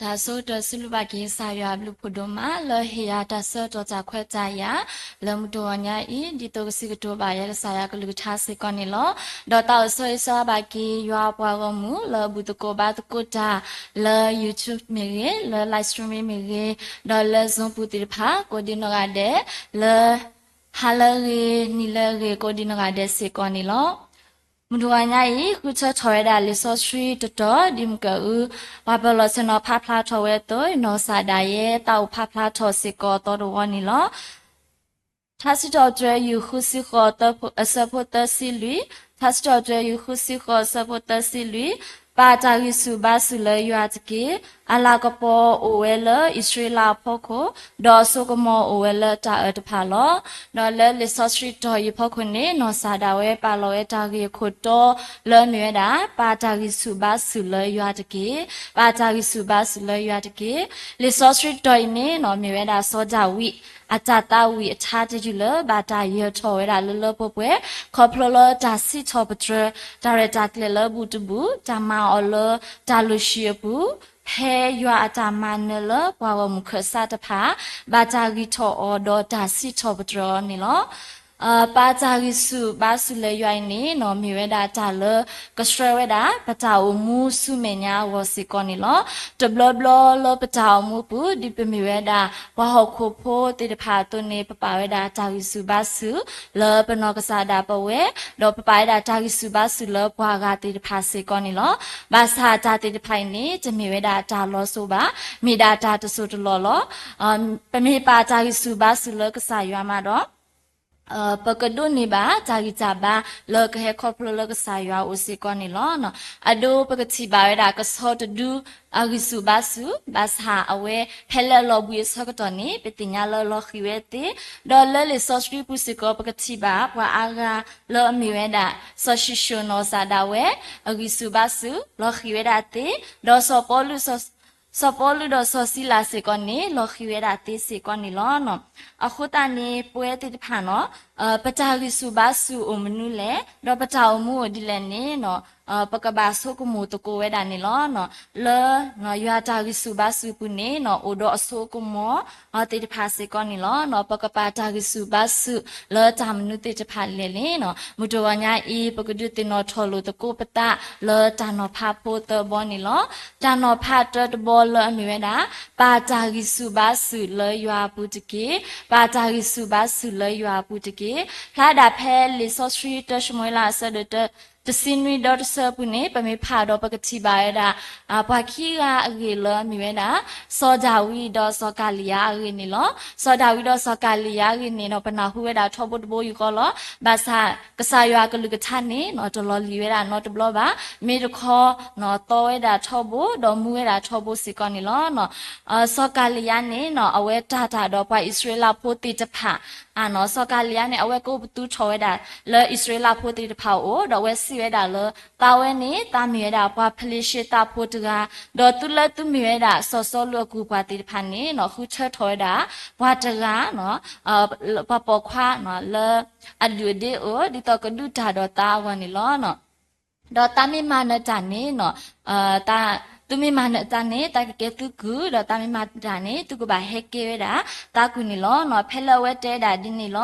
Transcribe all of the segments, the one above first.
တၢ်ဆိကတၢၢ်စံးဘျုးဘၣ်က့ၤကစၢ်ယွၤအဘျုးဖးဒိၣ်မး လၢဟ့ၣ်ယၤတၢ်ဆၢကတီၢ်တၢ်ခွဲးတၢ်ယာ် လၢမုၢ်တဂီၤညါအံၤ ဒ်သိးကစံးကတိၤဘၣ်ယဲကစၢ်ယွၤကလုၢ်ကထါစ့ၢ်ကီးန့ၣ်လီၤ. ဒီးတၢ်အိၣ်ဆိးအ့ၣ်ဆၢဘၣ်က့ၤ ယွၤအပှၤဂီၢ်မုၢ် လၢအဘူၣ်သကိးဘါသကိးတၢ် လၢ YouTube မ့ၢ်ဂ့ၤ, လၢ live stream မ့ၢ်ဂ့ၤ, ဒီးလၢ Zoom ပူၤသ့ၣ်တဖၣ် ကိးဒံနီၢ်ဂၤဒဲး လၢ ဟါလၢအဂ့ၤ နံၤလၢအဂ့ၤ ကိးဒံနီၢ်ဂၤဒဲးစ့ၢ်ကီးန့ၣ်လီၤ. မုၢ်တဂီၤညါအံၤ ဃုထၢထီၣ်ဝဲဒၣ်လံာ်စီဆှံတတီၤ ဒ်မုၢ်ကၢအု ပှၤပၢၤလီၢ်ဆ့ၣ်နီၤဖးဖျါထီၣ်ဝဲအသိး နီၢ်ကစၢ်ဒၣ်ယဲ သးအိၣ်ဖးဖျါထီၣ်စ့ၢ်ကီးအသီတဝီန့ၣ်လီၤ. ထါစံးထီၣ်ပတြၢၤ ယူၢ်ဃုဆံဃိး အဆၢဖိသၢဆံလွံၢ်, ထါစံးထီၣ်ပတြၢၤ ယူၢ်ဃုဆံဃိး အဆၢဖိသၢဆံလွံၢ်, ပာ်တၢ်ဂံၢ်ဆူၣ်ဘါဆူၣ်လၢယွၤတက့ၢ်. အလၤကပီၤအိၣ်ဝဲလၢအံၣ်စရ့လးအဖီခိၣ်, ဒီးအစိကမီၤအိၣ်ဝဲလၢတၢ်အၢတဖၣ်လီၤ. ဒီးလၢလံာ်စီဆှံတတီၤအံၤအဖီခိၣ်န့ၣ် နီၢ်ကစၢ်ဒၣ်ဝဲပာ်လီၤဝဲတၢ်ဂ့ၢ်အခိၣ်တီလၢအမ့ၢ်ဝဲဒၣ် ပာ်တၢ်ဂံၢ်ဆူၣ်ဘါဆူၣ်လၢယွၤတက့ၢ်. ပာ်တၢ်ဂံၢ်ဆူၣ်ဘါဆူၣ်လၢယွၤတက့ၢ်. လံာ်စီဆှံတတီၤအံၤန့ၣ်နီၤ မ့ၢ်ဝဲဒၣ်စီၤဒၤဝံး အတၢ်သးဝံၣ်အထါတယုၢ်လၢ ဘၣ်တၢ်ယၢၤထီၣ်ဝဲဒၣ်လၢလၢပှဲၤပှဲၤ ခီဖျိလၢတၢ်စံးထီၣ်ပတြၢၤ တၢ်ရဲၣ်တၢ်ကျဲၤလၢအဘူးတဘူး တၢ်မၤအီၤလၢတၢ်လုၢ်ဟံၣ်အပူၤ ဖဲယွၤအတၢ်မၤနၢၤလၢပှၤဂီၢ်မုၢ်ခၢၣ်စးတဖၣ် ဘၣ်တၢ်ဂံၢ်ထီၣ်အီၤဒီးတၢ်စံးထီၣ်ပတြၢၤအီၤန့ၣ်လီၤ. ပာ်တၢ်ဂံၢ်ဆူၣ်ဘါဆူၣ်လၢယွၤအံၤန့ၣ်နီၤ မ့ၢ်ဝဲဒၣ်တၢ်လၢကဆှၢဝဲဒၣ် ပတၢ်အိၣ်မူဆူမဲာ်ညါအဂီၢ်စ့ၢ်ကီးန့ၣ်လီၤ. တဘျီဘျီလၢပတၢ်အိၣ်မူပူၤ ဒ်ပမ့ၢ်ဝဲဒၣ် ပှၤဟီၣ်ခိၣ်ဖိသ့ၣ်တဖၣ်အသိးန့ၣ် ပပာ်ဝဲဒၣ်တၢ်ဂံၢ်ဆူၣ်ဘါဆူၣ် လၢပနီၢ်ကစၢ်ဒၣ်ပဝဲ, ဒီးပပာ်ဝဲဒၣ်တၢ်ဂံၢ်ဆူၣ်ဘါဆူၣ်လၢပှၤဂၤသ့ၣ်တဖၣ်စ့ၢ်ကီးန့ၣ်လီၤ. ဘၣ်ဆၣ်တၢ်သ့ၣ်တဖၣ်အံၤန့ၣ် တမ့ၢ်ဝဲဒၣ်တၢ်လီၤစိၤဘၣ်, မ့ၢ်ဒၣ်တၢ်တစိၢ်တလီၢ်လီၤ. ပမ့ၢ်ပာ်တၢ်ဂံၢ်ဆူၣ်ဘါဆူၣ်လၢကစၢ်ယွၤမးဒီး ပကဒိးန့ၢ်ဘၣ်တၢ်ဂံၢ်တၢ်ဘါလၢကဟဲခီဖျိလၢကစၢ်ယွၤအအိၣ်စ့ၢ်ကီးန့ၣ်လီၤ. အဒိပကထံၣ်ဘၣ်ဝဲဒၣ် ကဆီတဒု အဂံၢ်ဆူၣ်ဘါဆူၣ်, ဘၣ်ဆၣ်အဝဲဖဲလၢအလီၤဘှံးအဆၢကတီၢ်န့ၣ် ပသ့ၣ်ညါလၢလီၤဃံၤဝဲသ့, ဒီးလၢလံာ်စီဆှံပူၤစ့ၢ်ကီး ပကထံၣ်ဘၣ်ပှၤအါဂၤလၢအမ့ၢ်ဝဲဒၣ် စီၤၡံၣ်ၡိၣ်နီၢ်ကစၢ်ဒၣ်ဝဲ အဂံၢ်ဆူၣ်ဘါဆူၣ် လီၤဃံၤဝဲဒၣ်သ့, ဒီးစီၤပီလူး စီၤပီလူးဒီးစီၤစံလၤစ့ၢ်ကီးန့ၣ် လီၤဃံၤဝဲဒၣ်သ့စ့ၢ်ကီးန့ၣ်လီၤ. အဃိသတးန့ၣ် ပဝဲသ့ၣ်တဖၣ်နီၤ ပတၢ်ဂံၢ်ဆူၣ်ဘါဆူၣ်အိၣ်မနုၤလဲၣ်, ဒီးပတၢ်အိၣ်မူအိၣ်ဒ်လဲၣ်န့ၣ် ပကဘၣ်ဆိကမိၣ်သကိးဝဲဒၣ်န့ၣ်လီၤ. လၢယွၤတၢ်ဂံၢ်ဆူၣ်ဘါဆူၣ်ပူၤန့ၣ် အိၣ်ဒီးအဆိကမိၣ်သ့ၣ်တဖၣ်စ့ၢ်ကီးန့ၣ်လီၤ. ပကပာ်တၢ်ဂံၢ်ဆူၣ်ဘါဆူၣ်လၢတၢ်မနုၤသ့ၣ်တဖၣ်လဲၣ်န့ၣ် မုၢ်တဂီၤညါအံၤ ပကဒုးသ့ၣ်နီၣ်ထီၣ်လိာ်သကိးပသးလၢတၢ်နီၤဖးဖိသၢဘီန့ၣ်လီၤ. တၢ်နီၤဖးတၢတဘီလၢအမ့ၢ်ဝဲဒၣ် ပာ်တၢ်ဂံၢ်ဆူၣ်ဘါဆူၣ်လၢယွၤအပူၤတက့ၢ်. ပာ်တၢ်ဂံၢ်ဆူၣ်ဘါဆူၣ်လၢယွၤအပူၤတက့ၢ်. ဖျါဒၣ်ဖဲလံာ်စီဆှံ တၢၡမူၤအ့လး အဆၢဒိၣ်တၢ တဆံနွံဒီတဆၢပူၤန့ၣ် ပမ့ၢ်ဖးဒီးပကထံၣ်ဘၣ်ဝဲဒၣ် ပှၤခံဂၤအဂ့ၢ်လၢအမ့ၢ်ဝဲဒၣ် စီၤဒၤဝံးဒီးစီၤကၤလံယါအဂ့ၢ်န့ၣ်လီၤ. စီၤဒၤဝံးဒီးစီၤကၤလံယါအဂ့ၢ်န့ၣ်ဒီး ပနၢ်ဟူဝဲဒၣ်ထီဘိတဘိယူၢ်ဃီလီၤ. ဘၣ်ဆၣ် ကစၢ်ယွၤအကလုၢ်ကထါန့ၣ် တလီၤလံၤဝဲဒၣ်နီတဘျီဘၣ်. မ့ၢ်တခီ သီဝဲဒၣ်ထီဘိ ဒီးမူဝဲဒၣ်ထီဘိစ့ၢ်ကီးန့ၣ်လီၤ. စီၤကၤလံယါန့ၣ် အဝဲတၢ်တၢ်ဒီးပှၤအံၣ်စရ့လးဖိသ့ၣ်တဖၣ် အနီၤ စီၤကၤလံယါန့ၣ် အဝဲကအိၣ်ပသူထီၣ်ဝဲဒၣ်လၢအံၣ်စရ့လးဖိသ့ၣ်တဖၣ်အအိၣ် ဒီးအဝဲစံးဝဲဒၣ်လၢ သးဝဲန့ၣ် သးမ့ၢ်ဝဲဒၣ်ပှၤဖလ့ၡသးဖိတဂၤ, ဒီးသုလၢသုမ့ၢ်ဝဲဒၣ်စီၤစီလူးအကုၢ်ပှၤသ့ၣ်တဖၣ်န့ၣ် ဃုထၢထီၣ်ဝဲဒၣ် ပှၤတဂၤ ပှၤပိာ်ခွါ လၢအဒုၣ်အဒ့အိၣ် ဒ်သိးကဒုးတၢ်ဒီးသးအဂီၢ်န့ၣ်လီၤ. ဒီးသးမ့ၢ်မၤနၢၤတၢ်န့ၣ် သုမ့ၢ်မၤနၢၤတၢ်န့ၣ် သးကကဲသုကုၢ်, ဒီးသးမ့ၢ်မၤတၢ်န့ၣ် သုကဘၣ်ဟဲကဲဝဲဒၣ်သးကုၢ်န့ၣ်လီၤ. ဖဲလၢအဝဲတဲဒၣ်ဒ်န့ၣ်လီၤ.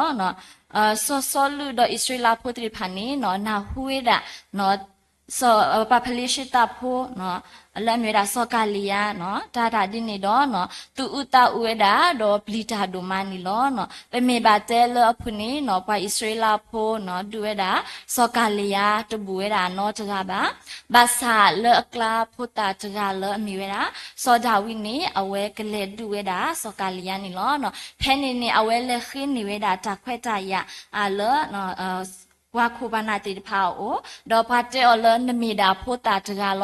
စီၤစီလူးဒီးအံၣ်စရ့လးဖိသ့ၣ်တဖၣ်န့ၣ် နၢ်ဟူဝဲဒၣ် ပှၤဖလ့ၡသးဖိ လၢအမ့ၢ်ဝဲဒၣ်စီၤကၤလံယါ တၢ်တၢ်ဒ်န့ၣ်ဒီး သူၣ်အုးသးအုးဝဲဒၣ် ဒီးပျံၤတၢ်ဒိၣ်မးန့ၣ်လီၤ. ပမ့ၢ်ဘၣ်တဲလၢအဖုၣ်န့ၣ် ပှၤအံၣ်စရ့လးဖိ ဒုးဝဲဒၣ် စီၤကၤလံယါတဘူၣ်ဝဲဒၣ်နီတဂၤဘၣ်. ဘၣ်ဆၣ်လၢအကျါဖိသၣ်တဂၤလၢအမ့ၢ်ဝဲဒၣ် စီၤဒၤဝံးန့ၣ် အဝဲကလဲၤဒုးဝဲဒၣ်စီၤကၤလံယါန့ၣ်လီၤ. ဖဲန့ၣ်န့ၣ် အဝဲလဲၤဃ့န့ၢ်ဝဲဒၣ်တၢ်ခွဲးတၢ်ယာ်လၢ ပှၤခိၣ်ပှၤနၢ်သ့ၣ်တဖၣ်အအိၣ်, ဒီးပှၤတဲအီၤလၢနမ့ၢ်ဒၣ်ဖိသၣ်တဂၤလီၤ.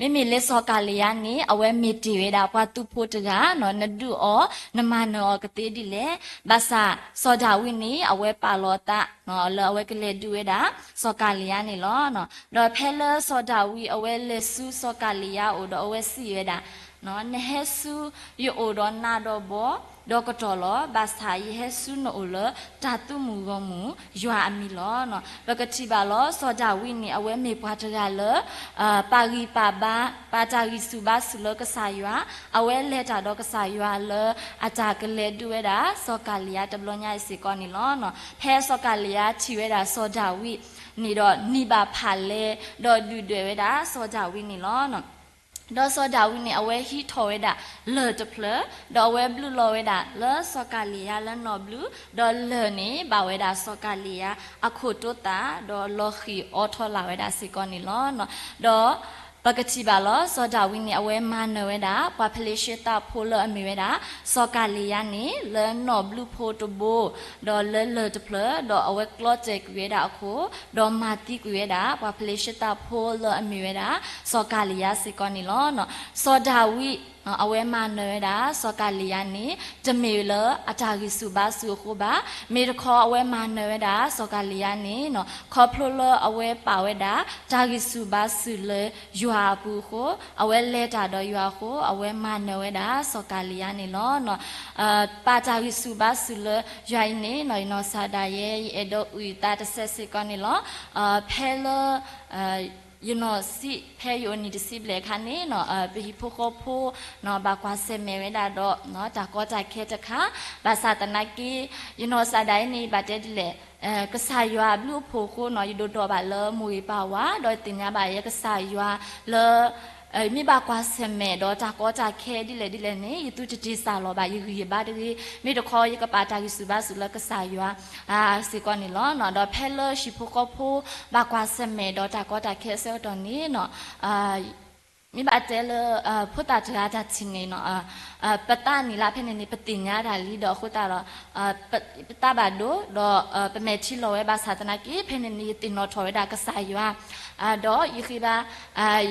မ့မ့ၢ်လၢစီၤကၤလံယါန့ၣ် အဝဲမ့ၢ်တ့ၢ်ဝဲဒၣ်ပှၤသုးဖိတဂၤ, နဒုးအီၤ နမၤနၢၤအီၤကသ့ဒ်လဲၣ်. ဘၣ်ဆၣ်စီၤဒၤဝံးန့ၣ် အဝဲပာ်လီၤအသး လၢအဝဲကလဲၤဒုးဝဲဒၣ် စီၤကၤလံယါန့ၣ်လီၤ. ဒီးဖဲလၢစီၤဒၤဝံးအဝဲလဲၤဆူစီၤကၤလံယါအအိၣ်ဒီးအဝဲစံးဝဲဒၣ် နဟဲဆူယအိၣ်ဒီးနးဒီးဘီ ဒီးကတီၢ်လီၤ. ဘၣ်ဆၣ်ယဟဲဆူနအိၣ်လၢတၢ်သူၣ်မုာ်ဂီၢ်မုာ်ယွၤအမံၤလီၤ. ပကထံၣ်ဘၣ်လီၤ စီၤဒၤဝံးန့ၣ် အဝဲမ့ၢ်ပှၤတဂၤလၢ ပာ်ဂံၢ်ပာ်ဘါ, ပာ်တၢ်ဂံၢ်ဆူၣ်ဘါဆူၣ်လၢကစၢ်ယွၤ, အဝဲလဲၤတၢ်ဒီးကစၢ်ယွၤလၢအတၢ်ကလဲၤဒုးဝဲဒၣ် စီၤကၤလံယါတဘျီညါအံၤစ့ၢ်ကီးန့ၣ်လီၤ. ဖဲစီၤကၤလံယါထံၣ်ဝဲဒၣ်စီၤဒၤဝံးန့ၣ်ဒီး နံၤဘၣ်ဖၣ်လဲၤဒီးဒုၣ်ဒွဲၣ်ဝဲဒၣ်စီၤဒၤဝံးန့ၣ်လီၤ. ဒီးစီၤဒၤဝံးန့ၣ် အဝဲဟံးထီၣ်ဝဲဒၣ်လၢၢ်တဖျၢၣ်, ဒီးအဝဲဘျုးလီၤဝဲဒၣ်လၢစီၤကၤလံယါလၢနီၢ်ဘျုး, ဒီးလၢၢ်န့ၣ်ဘၣ်ဝဲဒၣ်စီၤကၤလံယါအခိၣ်တိသၣ်, ဒီးလီၤဃံၢ်အိးထီၣ်လၢ်ဝဲဒၣ်စ့ၢ်ကီးန့ၣ်လီၤ. ဒီးပကထံၣ်ဘၣ်လီၤ စီၤဒၤဝံးန့ၣ် အဝဲမၤနၢၤဝဲဒၣ် ပှၤဖလ့ၡသးဖိလၢအမ့ၢ်ဝဲဒၣ် စီၤကၤလံယါန့ၣ် လၢနီၢ်ဘျုးဖိတဘိ, ဒီးလၢလၢၢ်တဖျၢၣ်, ဒီးအဝဲကျီတဲာ်ကွံာ်ဝဲဒၣ်အခိၣ်, ဒီးမၤသံကွံာ်ဝဲဒၣ် ပှၤဖလ့ၡသးဖိလၢအမ့ၢ်ဝဲဒၣ် စီၤကၤလံယါစ့ၢ်ကီးန့ၣ်လီၤ. စီၤဒၤဝံး အဝဲမၤနၢၤဝဲဒၣ် စီၤကၤလံယါန့ၣ် တမ့ၢ်လၢအတၢ်ဂံၢ်ဆူၣ်ဘါဆူၣ်အဃိဘၣ်. မ့ၢ်တခီအဝဲမၤနၢၤဝဲဒၣ် စီၤကၤလံယါန့ၣ် ခီဖျိလၢအဝဲပာ်ဝဲဒၣ် တၢ်ဂံၢ်ဆူၣ်ဘါဆူၣ်လၢယွၤအပူၤအဃိ, အဝဲလဲၤတၢ်ဒီးယွၤအဃိ, အဝဲမၤနၢၤဝဲဒၣ် စီၤကၤလံယါန့ၣ်လီၤ. ပာ်တၢ်ဂံၢ်ဆူၣ်ဘါဆူၣ်လၢယွၤအံၤန့ၣ် ယနီၢ်စၢ်ဒၣ်ယဲ ယအဲၣ်ဒိးအုၣ်သးတစဲးစ့ၢ်ကီးန့ၣ်လီၤ. ဖဲလၢ ယနီၢ်စံး ဖဲယအိၣ်နံၣ်တဆံဘျဲၣ်အခါန့ၣ် ပဟံၣ်ဖိဃီဖိ ဘၣ်ကွၢ်ဆၢၣ်မဲာ်ဝဲဒၣ်ဒီး တၢ်ကီတၢ်ခဲတခါ, ဘၣ်ဆၣ်သနာ်က့ ယနီၢ်စၢ်ဒၣ်အံၤန့ၣ် ယဘၣ်တဲဒ်လဲၣ်, ကစၢ်ယွၤအဘျုးအဖှိၣ်အဃိန့ၣ် ယဒိၣ်ဒိးဘၣ်လၢမိၢ်ဂ့ၤပၢ်ဝၤ, ဒီးယသ့ၣ်ညါဘၣ်ယဲကစၢ်ယွၤလၢ မ့ၢ်ဘၣ်ကွၢ်ဆၢၣ်မဲာ်ဒီးတၢ်ကီတၢ်ခဲဒ်လဲၣ်ဒ်လဲၣ်န့ၣ် ယသူတတ့ၢ်စၢ်လီၤဘၣ် ယဂံၢ်ယဘါတဂ့ၤ, မ့ၢ်တခီယကပာ်တၢ်ဂံၢ်ဆူၣ်ဘါဆူၣ်လၢကစၢ်ယွၤ စ့ၢ်ကီးန့ၣ်လီၤ. ဒီးဖဲလၢဟံၣ်ဖိဃီဖိ ဘၣ်ကွၢ်ဆၢၣ်မဲာ်ဒီးတၢ်ကီတၢ်ခဲအဆၢကတီၢ်န့ၣ် မ့ၢ်ဘၣ်တဲလၢ ဖိသၣ်တဂၤတၢ်ထံၣ်န့ၣ် ပသးနံၣ်လၢဖဲန့ၣ်န့ၣ် ပသ့ၣ်ညါတၢ်လံဒီးအဃိသတးဒီး ပသးဘၣ်ဒိဒီး ပမဲာ်ထံလီၤဝဲဘၣ်ဆၣ်သနာ်က့ ဖဲန့ၣ်န့ၣ် ယသ့ၣ်နီၣ်ထီၣ်ဝဲဒၣ်ကစၢ်ယွၤ ဒီးယဃ့ဘါ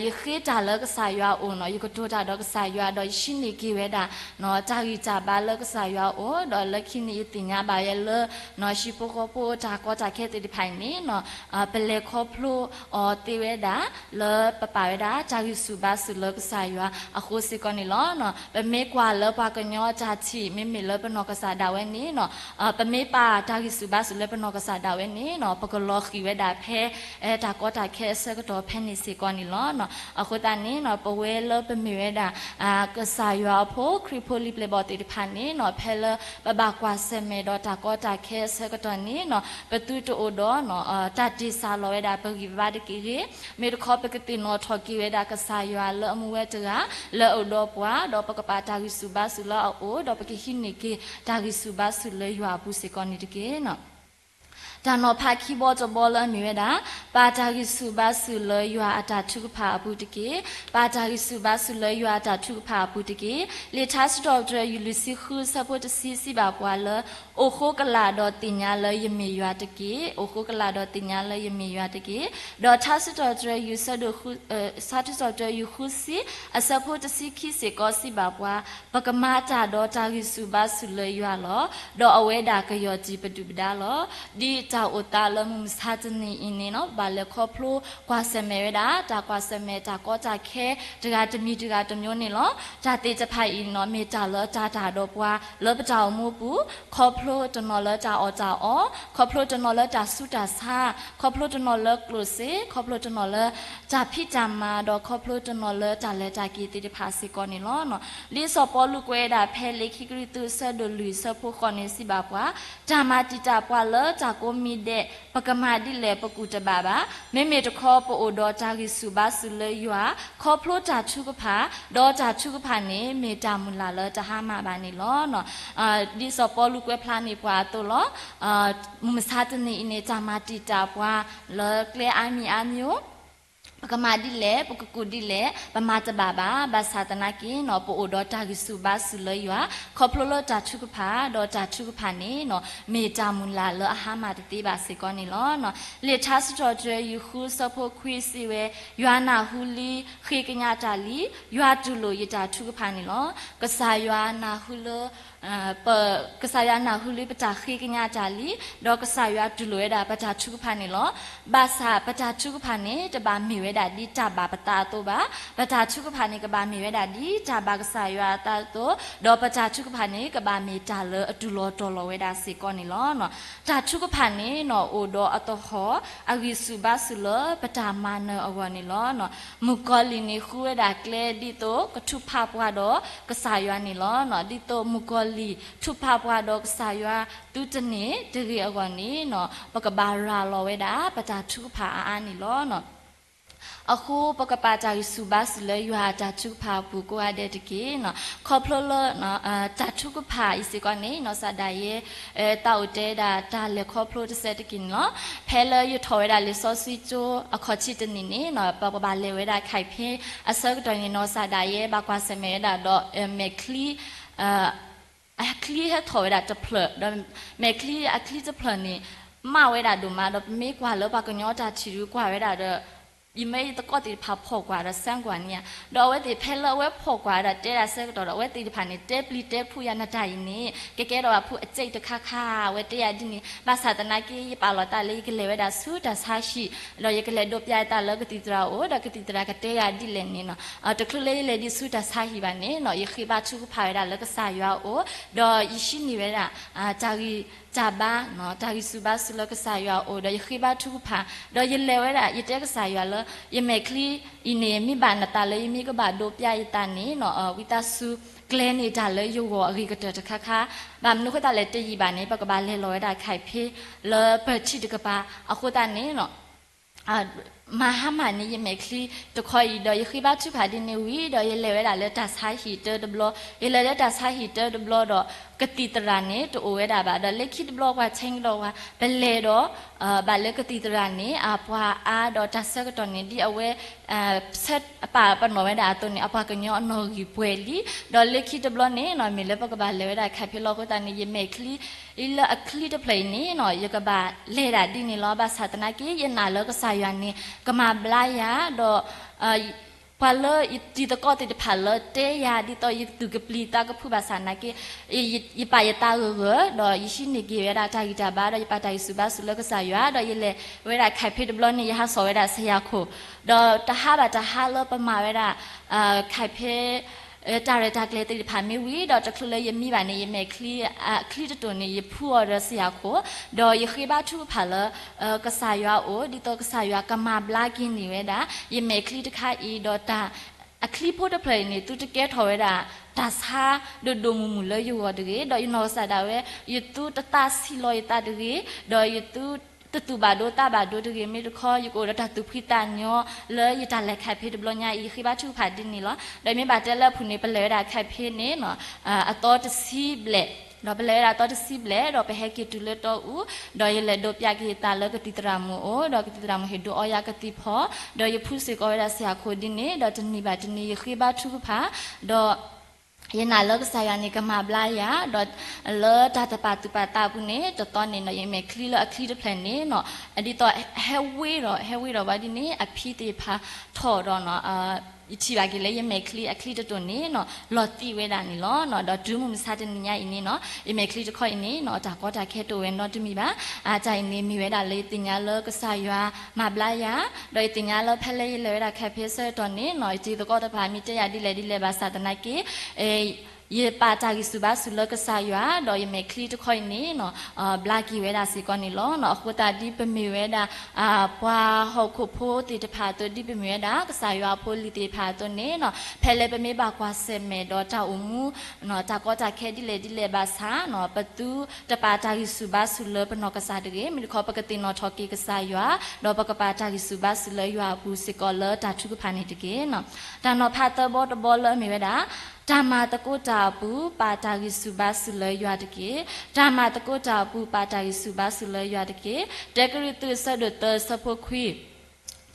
ယဃ့တၢ်လၢကစၢ်ယွၤအအိၣ်န့ၣ် ယကတိၤတၢ်ဒီးကစၢ်ယွၤ ဒီးယဟံးန့ၢ်က့ၤဝဲဒၣ် တၢ်ဂံၢ်တၢ်ဘါလၢကစၢ်ယွၤအအိၣ် ဒီးလၢခံန့ၣ် ယသ့ၣ်ညါဘၣ်ဝဲလၢ ဟံၣ်ဖိဃီဖိတၢ်ကီတၢ်ခဲသ့ၣ်တဖၣ်အံၤန့ၣ် ပလဲၤခီဖျိအီၤသ့ဝဲဒၣ် လၢပပာ်ဝဲဒၣ်တၢ်ဂံၢ်ဆူၣ်ဘါဆူၣ်လၢကစၢ်ယွၤအဃိစ့ၢ်ကီးန့ၣ်လီၤ. ပမ့ၢ်ကွၢ်လၢပှၤကညီတၢ်ထံၣ် မ့မ့ၢ်လၢပနီၢ်ကစၢ်ဒၣ်ဝဲန့ၣ် ပမ့ၢ်ပာ်တၢ်ဂံၢ်ဆူၣ်ဘါဆူၣ်လၢပနီၢ်ကစၢ်ဒၣ်ဝဲန့ၣ် ပကလီၤဃံၢ်ဝဲဒၣ်ဖဲ တၢ်ကီတၢ်ခဲအဆၢကတီၢ်ဖဲန့ၣ်စ့ၢ်ကီးန့ၣ်လီၤ. အဃိသတးန့ၣ် ပဝဲလၢပမ့ၢ်ဝဲဒၣ် ကစၢ်ယွၤအဖိ ခရံာ်ဖိလံၤပျဲၢ်ဘီၣ်သ့ၣ်တဖၣ်န့ၣ် ဖဲလၢပဘၣ်ကွၢ်ဆၢၣ်မဲာ်ဒီးတၢ်ကီတၢ်ခဲအဆၢကတီၢ်န့ၣ် ပသုတအိၣ်ဒီး တၢ်တ့ၢ်စၢ်လီၤဝဲဒၣ်ပဂံၢ်ပဘါတက့ၢ်ဂ့ၤ, မ့ၢ်တခီ ပကသ့ၣ်နီၣ်ထီၣ်က့ၤဝဲဒၣ်ကစၢ်ယွၤလၢအမူဝဲတဂၤ လၢအအိၣ်ဒီးပှၤ ဒီးပကပာ်တၢ်ဂံၢ်ဆူၣ်ဘါဆူၣ်လၢအအိၣ် ဒီးပကဟံးန့ၢ်က့ၤတၢ်ဂံၢ်ဆူၣ်ဘါဆူၣ်လၢယွၤအပူၤစ့ၢ်ကီးန့ၣ်တက့ၢ်. တၢ်နီၤဖးခံဘီတဘီလၢအမ့ၢ်ဝဲဒၣ် ပာ်တၢ်ဂံၢ်ဆူၣ်ဘါဆူၣ်လၢယွၤအတၢ်ထုကဖၣ်အပူၤတက့ၢ်. ပာ်တၢ်ဂံၢ်ဆူၣ်ဘါဆူၣ်လၢယွၤအတၢ်ထုကဖၣ်အပူၤတက့ၢ်. လံာ်ထါစံးထီၣ်ပတြၢၤ ယုၢ်လွံၢ်ဆံဃုဆၢဖိတဆံစံးဘၣ်ပှၤလၢ အိၣ်ဃိကလာ်ဒီးသ့ၣ်ညါလၢယမ့ၢ်ယွၤတက့ၢ်. အိၣ်ဃိကလာ်ဒီးသ့ၣ်ညါလၢယမ့ၢ်ယွၤတက့ၢ်. ဒီးထါစံးထီၣ်ပတြၢၤ ယုၢ်ဆၢဒိၣ်ဃု ထါစံးထီၣ်ပတြၢၤ ယုၢ်ဃုဆံ အဆၢဖိတဆံခံစ့ၢ်ကီးစံးဘၣ်ပှၤ ပကမၤတၢ်ဒီးတၢ်ဂံၢ်ဆူၣ်ဘါဆူၣ်လၢယွၤလီၤ. ဒီးအဝဲဒၣ်ကယီၢ်တံၢ်ပဒုၣ်ပဒါလီၤ. ဒ်တၢ်အိၣ်သးလၢမုၢ်မဆါတနံၤအံၤန့ၣ် ပဘၣ်လဲၤခီဖျိကွၢ်ဆၢၣ်မဲာ်ဝဲဒၣ် တၢ်ကွၢ်ဆၢၣ်မဲာ်တၢ်ကီတၢ်ခဲ တဂၤတမံၤတဂၤတမံၤန့ၣ်လီၤ. တၢ်သ့ၣ်တဖၣ်အံၤန့ၣ် မ့ၢ်တၢ်လၢတၢ်တၢ်ဒီးပှၤလၢပတၢ်အိၣ်မူပူၤ ခီဖျိတနီၤလၢတၢ်အီၣ်တၢ်အီ, ခီဖျိတနီၤလၢတၢ်ဆူးတၢ်ဆါ, ခီဖျိတနီၤလၢကျိၣ်စ့, ခီဖျိတနီၤလၢတၢ်ဖံးတၢ်မၤ, ဒီးခီဖျိတနီၤလၢတၢ်လဲၤတၢ်က့ၤသ့ၣ်တဖၣ်စ့ၢ်ကီးန့ၣ်လီၤ. ဒ်စီၤပီလူးကွဲးဝဲဒၣ်ဖဲလံာ်ခံကရံၣ်သူး အဆၢဒိၣ်လွံၢ် အဆၢဖိဃိးန့ၣ် စံးဘၣ်ပှၤ, တၢ်မၤတံာ်တာ်ပှၤလၢတၢ်ကိးမံၤဒဲး ပကမၤဒ်လဲၣ်ပကူၣ်တဘၣ်ဘၣ်. မ့မ့ၢ်တခီ ပအိၣ်ဒီးတၢ်ဂံၢ်ဆူၣ်ဘါဆူၣ်လၢယွၤ ခီဖျိတၢ်ထုကဖၣ်, ဒီးတၢ်ထုကဖၣ်န့ၣ် မ့ၢ်တၢ်မုၢ်လၢ်လၢတဟါမၢ်ဘၣ်န့ၣ်လီၤ. ဒ်စီၤပီလူးကွဲးဖျါန့ၢ်ပှၤအသိးလီၤ. မုၢ်မဆါတနံၤအံၤန့ၣ် တၢ်မၤတံာ်တာ်ပှၤလၢကျဲအါမံၤအါမံၤ ပကမၤဒ်လဲၣ် ပကကူၣ်ဒ်လဲၣ် ပမၤတဘၣ်ဘၣ်. ဘၣ်ဆၣ်သနာ်က့န့ၣ် ပအိၣ်ဒီးတၢ်ဂံၢ်ဆူၣ်ဘါဆူၣ်လၢယွၤ ခီဖျိလၢတၢ်ထုကဖၣ် ဒီးတၢ်ထုကဖၣ်န့ၣ် မ့ၢ်တၢ်မုၢ်လၢ်လၢအဟါမၢ်တသ့ဘၣ်စ့ၢ်ကီးန့ၣ်လီၤ. လံာ်ထါစံးထီၣ်ပတြၢၤ ယုၢ်ဃု အဆၢဖိခွံစံးဝဲ, ယွၤနၢ်ဟူလံ ဃ့ကညးတၢ်လံ, ယွၤတူၢ်လိာ်ယတၢ်ထုကဖၣ်န့ၣ်လီၤ. ကစၢ်ယွၤနၢ်ဟူလၢ ပကစၢ်ယွၤနၢ်ဟူလံပတၢ်ဃ့ကညးတၢ်လံ, ဒီးကစၢ်ယွၤတူၢ်လိာ်ဝဲဒၣ်ပတၢ်ထုကဖၣ်န့ၣ်လီၤ. ဘၣ်ဆၣ်ပတၢ်ထုကဖၣ်န့ၣ် တဘၣ်မ့ၢ်ဝဲဒၣ်ဒ်တၢ်ဘၣ်ပသးအသိးဘၣ်. ပတၢ်ထုကဖၣ်န့ၣ် ကဘၣ်မ့ၢ်ဝဲဒၣ်ဒ်တၢ်ဘၣ်ကစၢ်ယွၤအသးအသိး, ဒီးပတၢ်ထုကဖၣ်န့ၣ် ကဘၣ်မ့ၢ်တၢ်လၢအတူၢ်လီၤတီၤလီၤဝဲဒၣ်စ့ၢ်ကီးန့ၣ်လီၤ. တၢ်ထုကဖၣ်န့ၣ်နီၤ အိၣ်ဒီးအသဟီၣ် အဂံၢ်ဆူၣ်ဘါဆူၣ်လၢပတၢ်မၤနၢၤအဂီၢ်န့ၣ်လီၤ. မုၣ်ကီၤလံၢ်န့ၣ် ဃုဝဲဒၣ်ကျဲဒ်သိးကထုးဖးပှၤဒီးကစၢ်ယွၤန့ၣ်လီၤ. ဒ်သိးမုၣ်ကီၤလံၢ်ထုးဖးပှၤဒီးကစၢ်ယွၤ သုတန့ၢ်တဂ့ၤအဂီၢ်န့ၣ်နီၤ ပကဘၣ်ရၤလီၤဝဲဒၣ်ပတၢ်ထုကဖၣ်အါအါန့ၣ်လီၤ. အဃိပကပာ်တၢ်ဂံၢ်ဆူၣ်ဘါဆူၣ်လၢယွၤအတၢ်ထုကဖၣ်အပူၤကိးဂၤဒဲးတက့ၢ်. ခီဖျိလၢ တၢ်ထုကဖၣ်အံၤစ့ၢ်ကီးန့ၣ် နီၢ်စၢ်ဒၣ်ယဲ သးအိၣ်တဲဒၣ်တၢ်လဲၤခီဖျိတစဲးတက့ၢ်န့ၣ်လီၤ. ဖဲလၢယထီၣ်ဝဲဒၣ်လံာ်စီဆှံကၠိအခီၣ်ထံးတနံၤန့ၣ် ပကဘၣ်လဲၤဝဲဒၣ်ခဲအံၤဖဲအဆၢကတီၢ်န့ၣ် နီၢ်စၢ်ဒၣ်ယဲ ဘၣ်ကွၢ်ဆၢၣ်မဲာ်ဝဲဒၣ်ဒီး မဲာ်ချံ အချံဟဲထီၣ်ဝဲဒၣ်တဖျၢၣ်ဒီး မဲာ်ချံအချံတဖျၢၣ်န့ၣ် မးဝဲဒၣ်ဒိၣ်မးဒီး ပမ့ၢ်ကွၢ်လၢပှၤကညီတၢ်ထံၣ်ဒုးကွၢ်ဝဲဒၣ်ဒီး ယမ့ၢ်ယသကိးသ့ၣ်တဖၣ်ဖီၣ်ကွၢ်ဒီးစဲကွၢ်န့ၣ်ဧါ. ဒီးအဝဲသ့ၣ်ဖဲလၢအဝဲဖီၣ်ကွၢ်ဒီးတဲဒၣ်ဆၢကတီၢ်ဒီး အဝဲသ့ၣ်တဖၣ်န့ၣ် တဲပျံၤတဲဖုးယၤ နတၢ်အံၤန့ၣ် ကကဲထီၣ်ဘၣ်ဖုးအစဲးတခါခါ အဝဲတဲယၤဒ်န့ၣ် ဘၣ်ဆၣ်သနာ်က့ ယပာ်လီၤသးလၢယကလဲၤဝဲဒၣ်ဆူတၢ်ဆါဟံၣ် ဒီးယကလဲၤဒိးပျးယသးလၢကသံၣ်သရၣ်အအိၣ် ဒီးကသံၣ်သရၣ်ကတဲယၤဒ်လဲၣ်န့ၣ်နီၤ တချုးလၢယလဲၤဒံးဆူတၢ်ဆါဟံၣ်ဘၣ်န့ၣ်နီၤ ယဃ့ဘါထုကဖၣ်ဝဲဒၣ်လၢကစၢ်ယွၤအအိၣ် ဒီးယဟံးန့ၢ်ဝဲဒၣ် တၢ်ဂံၢ်တၢ်ဘါ တၢ်ဂံၢ်ဆူၣ်ဘါဆူၣ်လၢကစၢ်ယွၤအအိၣ် ဒီးယဃ့ဘါထုကဖၣ် ဒီးယလဲၤဝဲဒၣ် ယတဲကစၢ်ယွၤလၢ ယမဲာ်ချံအံၤန့ၣ် မ့ၢ်ဘၣ်နသးလၢယမ့ၢ်ကဘၣ်ဒိးပျးယသးန့ၣ်နီၤ ဝံသးစူၤကျဲၤန့ၢ်တၢ်လၢယဂီၢ်အဂ့ၤကတၢၢ်တခါခါ ဘၣ်မနုၤဃိသတးလဲၣ်တယံာ်ဘၣ်န့ၣ် ပကဘၣ်လဲၤလီၤဝဲဒၣ်ခဲအံၤဖဲ လၢပၢၢ်ထံးတကပၤ အဃိသတးန့ၣ်နီၤ မၤဟါမၢ်န့ၢ်ယမဲာ်ချံတခီအံၤ ဒီးယဃ့ဘါထုကဖၣ်ဒ်န့ၣ်ဝံၤ ဒီးယလဲၤဝဲဒၣ်လၢတၢ်ဆါဟံၣ်တၢတဘျီ, ယလဲၤလၢတၢ်ဆါဟံၣ်တၢတဘျီဒီး ကသံၣ်သရၣ်န့ၣ် တအိၣ်ဝဲဒၣ်ဘၣ်, ဒီးလၢခံတဘျီပှၤဆဲးကဒီးဝဲ ပလဲၤဒီး ဘၣ်လၢကသံၣ်သရၣ်န့ၣ် အပှၤအါဒီးတၢ်ဆၢကတီၢ်န့ၣ် ဒ်အဝဲ ဆၢပာ်ပနီၣ်ဝဲဒၣ်အသိးန့ၣ် အပှၤကညီအနီၣ်ဂံၢ်ပှဲၤလံ, ဒီးလၢခံတဘျီန့ၣ်နီၤ မ့ၢ်လၢပကဘၣ်လဲၤဝဲဒၣ်ခဲအံၤဖဲလီၤအဃိသတးန့ၣ် ယမဲာ်ချံ လၢအချံတဖျၢၣ်အံၤန့ၣ်နီၤ ယကဘၣ်လဲၤဒၣ်ဒ်န့ၣ်လီၤ. ဘၣ်ဆၣ်သနာ်က့ ယနာ်လၢကစၢ်ယွၤန့ၣ် ကမၤဘျါယၤ ဒီး ပှၤလၢယတံၤသကိးသ့ၣ်တဖၣ်လၢတဲယၤ ဒ်သိးယသူၣ်ကပျံၤသးကဖုးဘၣ်ဆၣ်သနာ်က့ ယပာ်ယသးဂၢၢ်ဂၢၢ် ဒီးယဟံးန့ၢ်က့ၤဝဲဒၣ်တၢ်ဂံၢ်တၢ်ဘါ ဒီးယပာ်တၢ်ဂံၢ်ဆူၣ်ဘါဆူၣ်လၢကစၢ်ယွၤ ဒီးယလဲၤဝဲဒၣ်ခဲအံၤဖဲတဘျီန့ၣ် ယဟးစိာ်ဝဲဒၣ်စ့ၢ်ကီးခိၣ်, ဒီးတဟါဘၣ်တဟါလၢပမၤဝဲဒၣ် ခဲအံၤဖဲ တၢ်ရဲၣ်တၢ်ကျဲၤသ့ၣ်တဖၣ်မ့ၢ်ဝံၤ ဒီးတချုးလၢယမံဘၣ်န့ၣ် ယမဲာ်ချံ အချံတတိၢ်န့ၣ် ယဖုအီၤဒီးစ့ၢ်ကီးခိၣ်, ဒီးယဃ့ဘါထုကဖၣ်လၢ ကစၢ်ယွၤအအိၣ် ဒ်သိးကစၢ်ယွၤကမၤဘျါက့ၤန့ၢ်ဝဲဒၣ် ယမဲာ်ချံတခါအံၤ ဒီးတၢ် အချံဖိတဖျၢၣ်အံၤန့ၣ် သုတကဲထီၣ်ဝဲဒၣ် တၢ်ဆါဒိၣ်ဒိၣ်မုၢ်မုၢ်လၢယဂီၢ်တဂ့ၤ, ဒီးယနီၢ်ကစၢ်ဒၣ်ဝဲ ယသုတသးဆံးလီၤယသးတဂ့ၤ, ဒီးယသုတသူၣ်ဘၣ်ဒိသးဘၣ်ဒိတဂ့ၤ, မ့ၢ်တခီ ယကအိၣ်ဒီးတၢ်သူၣ်ဖှံသးညီ လၢယတၢ်လဲၤခဲအံၤဖဲတဘျီညါအံၤ ယဃ့ဘါထုကဖၣ်ဒ်န့ၣ်လီၤ. ဒီးမ့ၢ်ဘၣ်တဲလၢအပူၤန့ၣ် ပလဲၤဝဲဒၣ်ခဲအံၤဖဲန့ၣ် အသီတဆံဘျဲၣ်, ဒီးပလဲၤဝဲဒၣ်အသီတဆံဘျဲၣ် ဒီးပဟဲက့ၤတုၤလၢတီအူ, ဒီးယလဲၤဒိးပျးက့ၤယသးလၢကသံၣ်သရၣ်မုၣ်အအိၣ်, ဒီးကသံၣ်သရၣ်မုၣ်ဟ့ၣ်ဒိးအီယၤကသံၣ်ဖီ, ဒီးယဖုစ့ၢ်ကီးဝဲဒၣ်စ့ၢ်ကီးခိၣ်ဒ်န့ၣ်, ဒီးတနံၤဘၣ်တနံၤယဃ့ဘါထုကဖၣ်, ဒီး ယနာ်လၢကစၢ်ယွၤန့ၣ် ကမၤဘျါယၤ, ဒီးလၢတၢ်တပာ်သူၣ်ပာ်သးအပူၤန့ၣ် တသီန့ၣ်နီၤ ယမဲာ်ချံလၢအချံတဖျၢၣ်န့ၣ်နီၤ ဒ်သိးဟဲဝ့ဒီး ဟဲဝ့ဒီးဝဲဒ်န့ၣ် အဖံသ့ၣ်တဖၣ်ထီၣ်ဒီး ယထံၣ်ဘၣ်က့ၤလၢယမဲာ်ချံအချံတတိၢ်န့ၣ်နီၤ လီၤသံးဝဲဒၣ်န့ၣ်လီၤ. ဒီးတုၤမုၢ်မဆါတနံၤညါအံၤန့ၣ်နီၤ ယမဲာ်ချံတခီအံၤန့ၣ်နီၤ တၢ်ကီတၢ်ခဲတအိၣ်ဝဲနီတမံၤဘၣ်. တၢ်အံၤန့ၣ်မ့ၢ်ဝဲဒၣ်လၢယသ့ၣ်ညါလၢကစၢ်ယွၤမၤဘျါယၤ, ဒီးယသ့ၣ်ညါလၢဖဲလၢယလဲၤဝဲဒၣ်ခဲဖဲဆၢကတီၢ်န့ၣ်နီၤ ယတံၤသကိးတဖၣ်မ့ၢ်တဲယၤဒ်လဲၣ်ဒ်လဲၣ်ဘၣ်ဆၣ်သနာ်က့ ယပာ်တၢ်ဂံၢ်ဆူၣ်ဘါဆူၣ်လၢကစၢ်ယွၤ ဒီးယမဲာ်ချံတခီအံၤန့ၣ်နီၤ ဘျါက့ၤဝဲဒၣ်စ့ၢ်ကီးန့ၣ်လီၤ. အဃိသတးဒ်ပမ့ၢ်ဝဲဒၣ် ပှၤဟီၣ်ခိၣ်ဖိသ့ၣ်တဖၣ်အသိး ဒ်ပမ့ၢ်ဝဲဒၣ် ကစၢ်ယွၤအဖိအလံၤသ့ၣ်တဖၣ်အသိးန့ၣ်နီၤ ဖဲလၢပမ့ၢ်ဘၣ်ကွၢ်ဆၢၣ်မဲာ်ဒီးတၢ်အိၣ်မူ တၢ်ကီတၢ်ခဲဒ်လဲၣ်ဒ်လဲၣ်ဘၣ်ဆၣ်နီၤ ပသုတပာ်တၢ်ဂံၢ်ဆူၣ်ဘါဆူၣ်လၢပနီၢ်ကစၢ်တဂ့ၤ, မ့ၢ်တခီ ပကသ့ၣ်နီၣ်ထီၣ်က့ၤကစၢ်ယွၤ ဒီးပကပာ်တၢ်ဂံၢ်ဆူၣ်ဘါဆူၣ်လၢယွၤအပူၤစ့ၢ်ကီးလၢတၢ်ထုကဖၣ်န့ၣ်တက့ၢ်. တၢ်နီၤဖးသၢဘီတဘီလၢအမ့ၢ်ဝဲဒၣ် တၢ်မၤသကိးတၢ်အပူၤ ပာ်တၢ်ဂံၢ်ဆူၣ်ဘါဆူၣ်လၢယွၤတက့ၢ်. တၢ်မၤသကိးတၢ်အပူၤ ပာ်တၢ်ဂံၢ်ဆူၣ်ဘါဆူၣ်လၢယွၤတက့ၢ်. တၢကရံၣ်သူး အဆၢဒိၣ်သၢ အဆၢဖိခွံ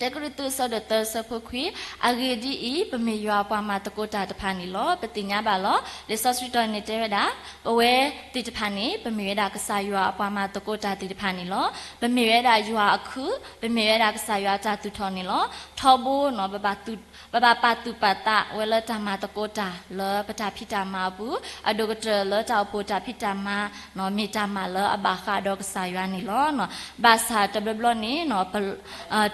တၢကရံၣ်သူး အဆၢဒိၣ်သၢ အဆၢဖိခွံ, အဂ့ၢ်ဒ်အံၤ, ပမ့ၢ်ယွၤအပှၤမၤသကိးတၢ်တဖၣ်န့ၣ်လီၤ. ပသ့ၣ်ညါဘၣ်လီၤ. လံာ်စီဆှံတတီၤန့ၣ်တဲဝဲဒၣ်, ပဝဲသ့ၣ်တဖၣ်န့ၣ် ပမ့ၢ်ဝဲဒၣ်ကစၢ်ယွၤအပှၤမၤသကိးတၢ်သ့ၣ်တဖၣ်န့ၣ်လီၤ. ပမ့ၢ်ဝဲဒၣ်ယွၤအခု, ပမ့ၢ်ဝဲဒၣ်ကစၢ်ယွၤအတၢ်သူၣ်ထီၣ်န့ၣ်လီၤ. ထီဘိန့ၣ် ပဘၣ်ပာ်သူၣ်ပာ်သးဝဲလၢ တၢ်မၤသကိးတၢ်လၢပတၢ်ဖံးတၢ်မၤအပူၤ, အဒိၣ်ကတၢၢ်လၢတၢ်အိၣ်ဖှိၣ်တၢ်ဖံးတၢ်မၤန့ၣ် မ့ၢ်တၢ်မၤလၢအဘၣ်ဃးဒီးကစၢ်ယွၤန့ၣ်လီၤ. ဘၣ်ဆၣ်တဘျီဘျီန့ၣ်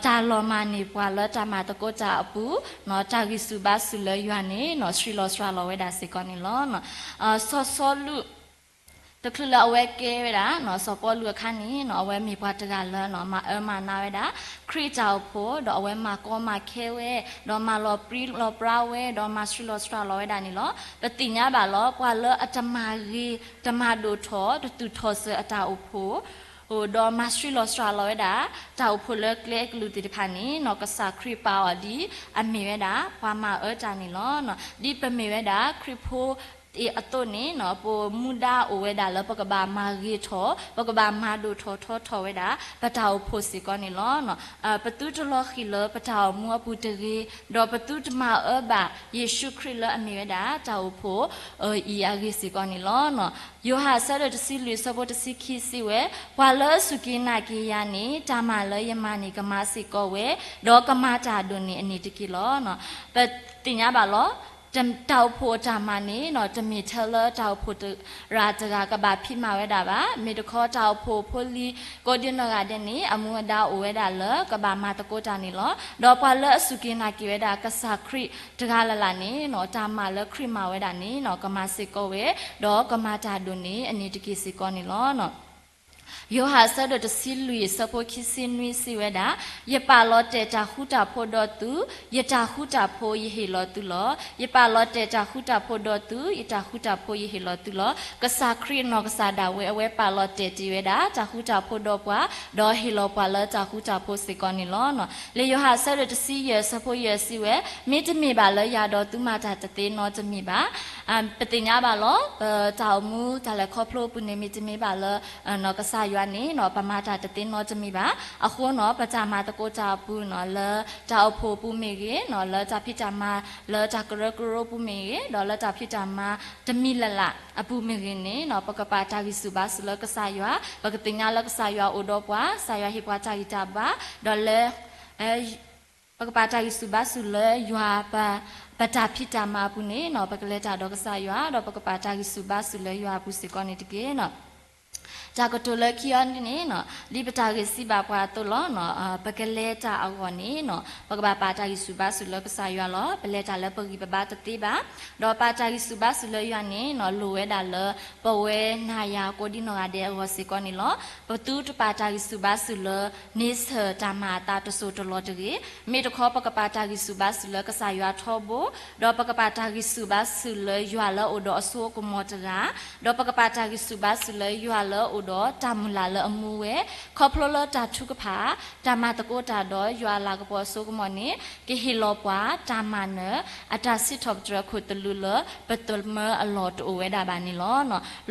တၢ်လီၤမၢ်န့ၢ်ပှၤလၢတၢ်မၤသကိးတၢ်အပူၤ, တၢ်ဂံၢ်ဆူၣ်ဘါဆူၣ်လၢယွၤန့ၣ် ဆှံလီၤစှၤလီၤဝဲဒၣ်စ့ၢ်ကီးန့ၣ်လီၤ. စီၤစီလူး တချုးလၢအဝဲကဲဝဲဒၣ် စီၤပီလူးအခါန့ၣ် အဝဲမ့ၢ်ပှၤတဂၤလၢ မၤအၢမၤနးဝဲဒၣ် ခရံာ်တၢ်အိၣ်ဖှိၣ်, ဒီးအဝဲမၤကီမၤခဲဝဲ, ဒီးမၤလီၤပြံလီၤပြါဝဲ, ဒီးမၤဆှံလီၤစှၤလီၤဝဲဒၣ်န့ၣ်လီၤ. ပသ့ၣ်ညါဘၣ်လီၤ ပှၤလၢအတမၤဂ့ၤ, တမၤဒိၣ်ထီၣ်, တသူၣ်ထီၣ်စၢၤအတၢ်အိၣ်ဖှိၣ် ဒီးမၤဆှံလီၤစှၤလီၤဝဲဒၣ် တၢ်အိၣ်ဖှိၣ်လၢကျဲအကလုာ်သ့ၣ်တဖၣ်န့ၣ် ကစၢ်ခရံာ်ပာ်အီၤဒ်အမ့ၢ်ဝဲဒၣ် ပှၤမၤအၢတၢ်န့ၣ်လီၤ. ဒ်ပမ့ၢ်ဝဲဒၣ်ခရံာ်ဖိအသိးန့ၣ် ပမူဒါအိၣ်ဝဲဒၣ်လၢ ပကဘၣ်မၤဂ့ၤထီၣ်, ပကဘၣ်မၤဒိၣ်ထီၣ်ထီထီၣ်ဝဲဒၣ် ပတၢ်အိၣ်ဖှိၣ်စ့ၢ်ကီးန့ၣ်လီၤ. ပသုတလီၤဃံၤလၢပတၢ်အိၣ်မူအပူၤတဂ့ၤ, ဒီးပသုတမၤအၢဘၣ်ယ့ၣ်ၡူးခရံာ်လၢအမ့ၢ်ဝဲဒၣ်တၢ်အိၣ်ဖှိၣ်အံၤအဂ့ၢ်စ့ၢ်ကီးန့ၣ်လီၤ. ယိၤဟၣ်အဆၢဒိၣ်တဆံလွံၢ်အဆၢဖိတဆံခံစံးဝဲ, ပှၤလၢအစူၢ်က့ၤနာ်က့ၤယၤန့ၣ် တၢ်မၤလၢယမၤန့ၣ်ကမၤစ့ၢ်ကီးဝဲ, ဒီးကမၤတၢ်ဒိၣ်န့ၢ်အန့ၣ်တက့ၢ်လီၤ. ပသ့ၣ်ညါဘၣ်လီၤ တၢ်အိၣ်ဖှိၣ်အတၢ်မၤန့ၣ် တမ့ၢ်ထဲလၢတၢ်အိၣ်ဖှိၣ်တဂၤတဂၤကဘၣ်ဖံးမၤဝဲဒၣ်ဘၣ်. မ့ၢ်တခီတၢ်အိၣ်ဖှိၣ်ဖိလံၤကိးဒံနီၢ်ဂၤဒဲးန့ၣ် အမူအဒါအိၣ်ဝဲဒၣ်လၢ ကဘၣ်မၤသကိးတၢ်န့ၣ်လီၤ. ဒီးပှၤလၢအစူၢ်က့ၤနာ်က့ၤဝဲဒၣ်ကစၢ်ခရံာ်တဂၤလၢ်လၢ်န့ၣ် တၢ်မၤလၢခရံာ်မၤဝဲဒၣ်န့ၣ် ကမၤစ့ၢ်ကီးဝဲ, ဒီးကမၤတၢ်ဒိၣ်န့ၢ်အန့ၣ်တက့ၢ်စ့ၢ်ကီးန့ၣ်လီၤ. ယိၤဟၣ်အဆၢဒိၣ်တဆံလွံၢ်အဆၢဖိခံဆံနွံစံးဝဲဒၣ်, ယပာ်လီၤတဲာ်တၢ်ဃူတၢ်ဖိးဒီးသု, ယတၢ်ဃူတၢ်ဖိးယဟ့ၣ်လီၤသုလီၤ. ယပာ်လီၤတဲာ်တၢ်ဃူတၢ်ဖိးဒီးသု, ယတၢ်ဃူတၢ်ဖိးယဟ့ၣ်လီၤသုလီၤ. ကစၢ်ခရံာ်နီၢ်ကစၢ်ဒၣ်ဝဲ အဝဲပာ်လီၤတဲာ်တ့ၢ်ဝဲဒၣ် တၢ်ဃူတၢ်ဖိးဒီးပှၤ, ဒီးဟ့ၣ်လီၤပှၤလၢတၢ်ဃူတၢ်ဖိးစ့ၢ်ကီးန့ၣ်လီၤ. လံာ်ယိၤဟၣ်အဆၢဒိၣ်တဆံယဲၢ်အဆၢဖိယဲၢ်စံးဝဲ, မ့တမ့ၢ်ဘၣ်လၢယၤဒီးသုမၤတၢ်တသ့နီတမံၤဘၣ်. ပသ့ၣ်ညါဘၣ်လီၤ ပတၢ်အိၣ်မူတၢ်လဲၤခီဖျိအပူၤန့ၣ် မ့တမ့ၢ်ဘၣ်လၢ ကစၢ်ယွၤန့ၣ် ပမၤတၢ်တသ့နီတမံၤဘၣ်. အဃိန့ၣ် ပတၢ်မၤသကိးတၢ်အပူၤန့ၣ် လၢတၢ်အိၣ်ဖှိၣ်အပူၤမ့ၢ်ဂ့ၤ, လၢတၢ်ဖံးတၢ်မၤ လၢတၢ်ကရၢကရိအပူၤမ့ၢ်ဂ့ၤ, ဒီးလၢတၢ်ဖံးတၢ်မၤတမံၤလၢ်လၢ်အပူၤမ့ၢ်ဂ့ၤန့ၣ် ပကပာ်တၢ်ဂံၢ်ဆူၣ်ဘါဆူၣ်လၢကစၢ်ယွၤ, ပကသ့ၣ်ညါလၢကစၢ်ယွၤအိၣ်ဒီးပှၤ, ကစၢ်ယွၤဟ့ၣ်ပှၤတၢ်ဂံၢ်တၢ်ဘါ, ဒီးလၢ ပကပာ်တၢ်ဂံၢ်ဆူၣ်ဘါဆူၣ်လၢယွၤ ပတၢ်ဖံးတၢ်မၤအပူၤန့ၣ် ပကလဲၤတၢ်ဒီးကစၢ်ယွၤ, ဒီးပကပာ်တၢ်ဂံၢ်ဆူၣ်ဘါဆူၣ်လၢယွၤအပူၤစ့ၢ်ကီးန့ၣ်တက့ၢ်. တၢ်ကတိၤလၢခံအီၤန့ၣ် ဒ်ပတၢ်ဂ့ၢ်စံးဘၣ်ပှၤအသိးလီၤ. ပကလဲၤတၢ်အဂီၢ်န့ၣ် ပကဘၣ်ပာ်တၢ်ဂံၢ်ဆူၣ်ဘါဆူၣ်လၢကစၢ်ယွၤလီၤ. ပလဲၤတၢ်လၢပဂံၢ်ပဘါတသ့ဘၣ်. ဒီးပာ်တၢ်ဂံၢ်ဆူၣ်ဘါဆူၣ်လၢယွၤန့ၣ် လိၣ်ဝဲဒၣ်လၢပဝဲနၤယၤကိးဒံနီၢ်ဂၤဒဲးအဂီၢ်စ့ၢ်ကီးန့ၣ်လီၤ. ပသုတပာ်တၢ်ဂံၢ်ဆူၣ်ဘါဆူၣ်လၢ န့ဆၢၣ်တၢ်မၤအသးတစိၢ်တလီၢ်တဂ့ၤ. မ့ၢ်တခီ ပကပာ်တၢ်ဂံၢ်ဆူၣ်ဘါဆူၣ်လၢကစၢ်ယွၤထီဘိ, ဒီးပကပာ်တၢ်ဂံၢ်ဆူၣ်ဘါဆူၣ်လၢယွၤလၢအအိၣ်ဒီးအစိအကမီၤတဂၤ, ဒီးပကပာ်တၢ်ဂံၢ်ဆူၣ်ဘါဆူၣ်လၢယွၤလၢအအိၣ်ဒီးတၢ်မုၢ်လၢ်လၢအမူဝဲ, ခီဖျိလၢတၢ်ထုကဖၣ်, တၢ်မၤသကိးတၢ်ဒီးယွၤအလၤကပီၤအစိကမီၤန့ၣ် ကဟ့ၣ်လီၤပှၤတၢ်မၤနၢၤ အတၢ်စံးထီၣ်ပတြၢၤခိၣ်သလုးလၢ ပသမၢအလီၢ်တအိၣ်ဝဲဒၣ်ဘၣ်န့ၣ်လီၤ.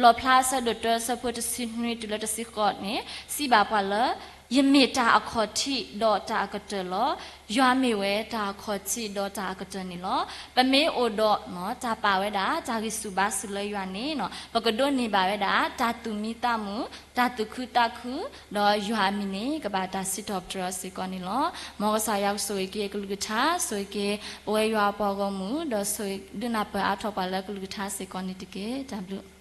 လီၣ်ဖျါအဆၢဒိၣ်တၢအဆၢဖိတဆံနွံတုၤလၢတဆံဃိးန့ၣ် စံးဘၣ်ပှၤလၢ ယမ့ၢ်တၢ်အခီၣ်ထံးဒီးတၢ်အကတၢၢ်လီၤ. ယွၤမ့ၢ်ဝဲတၢ်အခီၣ်ထံးဒီးတၢ်အကတၢၢ်န့ၣ်လီၤ. ပမ့ၢ်အိၣ်ဒီး တၢ်ပာ်ဝဲဒၣ် တၢ်ဂံၢ်ဆူၣ်ဘါဆူၣ်လၢယွၤန့ၣ် ပကဒိးန့ၢ်ဘၣ်ဝဲဒၣ် တၢ်သူၣ်မံသးမုာ်, တၢ်သူၣ်ခုသးခု, ဒီးယွၤအမံၤန့ၣ် ကဘၣ်တၢ်စံးထီၣ်ပတြၢၤအီၤစ့ၢ်ကီးန့ၣ်လီၤ. မ်ကစၢ်ယွၤကဆိၣ်ဂ့ၤက့ၤအကလုၢ်ကထါ, ဆိၣ်ဂ့ၤက့ၤ ပဝဲယွၤအပှၤဂီၢ်မုၢ်, ဒီးဆိၣ်ဂ့ၤဒုးနၢ်ပၢၢ်အါထီၣ်ပှၤလၢအကလုၢ်ကထါစ့ၢ်ကီးန့ၣ်တက့ၢ်. တၢ်ဘျုး